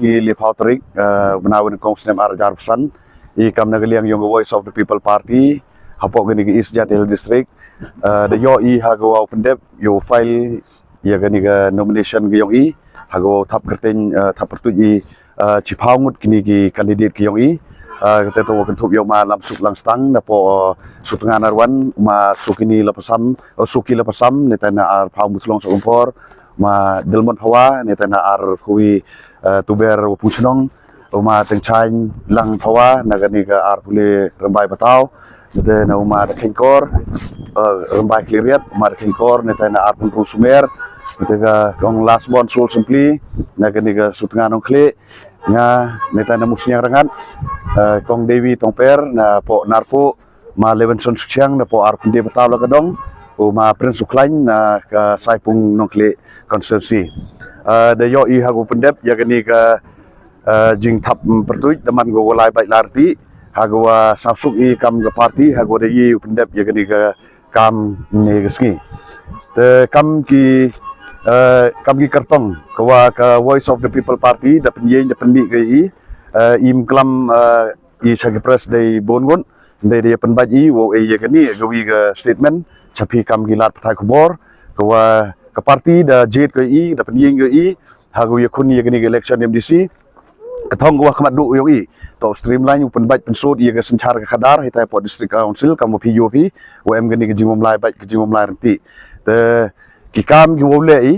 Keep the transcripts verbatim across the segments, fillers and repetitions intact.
Ki liphaw tarik, eh, bnai wa nyngkong snem ar hajar arphew san, i kam na ka liang yong ka Voice of the People Party hapoh kani ka East Jaintia Hills District, eh, da yoh i ha ka wa u pyndep yow file ya kani ka nomination ka yong i ha ka wa u thap kyrteng, eh, thap pyrtuit i, eh, chiphaw ngut kini ki candidate ka yong i. Eh, kata to wa kynthup yow ma Lamsuk Langstang napoh, eh, Sutnga Narwan, ma Sukini Lapasam, eh, Suki Lapasam, ne tana ar phaw Muthlong Sokumpor, ma Delmon Phawa, ne tana ar phawi, eh, Tuber Wapung Chnong, u ma Tengchain Lang Phawa, na kani ka ar pule Rembai Batau, ne tana u ma da Khengkor, eh, Rembai Kliriat, u ma da Khengkor, ne tana ar pun Sumer, ne tana kong Lasbon Sul Simpli, na kani ka Sutnga Nongkhli, nga, ne tana Musniang Rangat, eh, kong Devi Tongper, napoh Narpu, ma Levenson Suchiang napoh ar pynde Batau la ka dong, u ma Prince Ukhlain na ka Saipung Nongkhli constituency. Eh, da yoh i ha ka u pyndep ya kani ka, eh, jingthap, mm, pyrtuit da man ka wa lai bait larti, ha ka wa sawsuk i kam ka party, ha ka wa da i u pyndep ya kani ka kam ne ka sngi. Te kam ki, eh, kam ki kartong ka wa ka Voice of the People Party da pynyeng da pynmih ka i, eh, im klam, eh, i sha ki press dei bun ngut, dei dei pynbait i wow ei ya kani ka wi ka statement cha phi kam ki lad pathai khubor, ka wa ka party da jied ka i, da pynyeng ka i ha ka wi ya khun ya kani ka election M D C. Ka thong ka wa khmat du yong i to streamline u pynbait pynsut ya ka synchar ka khadar hitai po district council kam wa phi yo phi wa em kani ka jingmamlai bait ka jingmamlai renti. Te ki kam ki wow leh i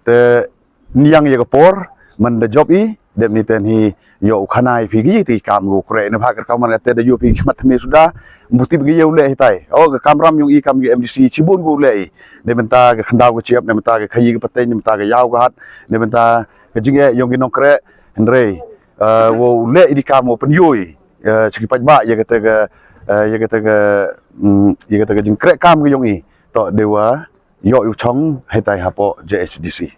te niang ya ka por man da jop i dep ni ten hi yo u khanai phi ki ti kam gu kre ne bha ka kam man te da yo phi khmat me suda. Mbuti bi yo le hitai o ka kam ram yong i kam yu M D C chibun gu le i ne benta ka khandau ka chiap ne benta ka khayi ka pateng ne benta ka yaw ka hat ne benta ka jing e yong ki nong kre hynrei, eh, wo le i di kam wo pen yoi, eh, chiki paj ba ya kata ka, eh, ya kata ka, mm, ya kata ka jing kre kam ka yong i to dewa yo yu chong hitai hapo J H D C.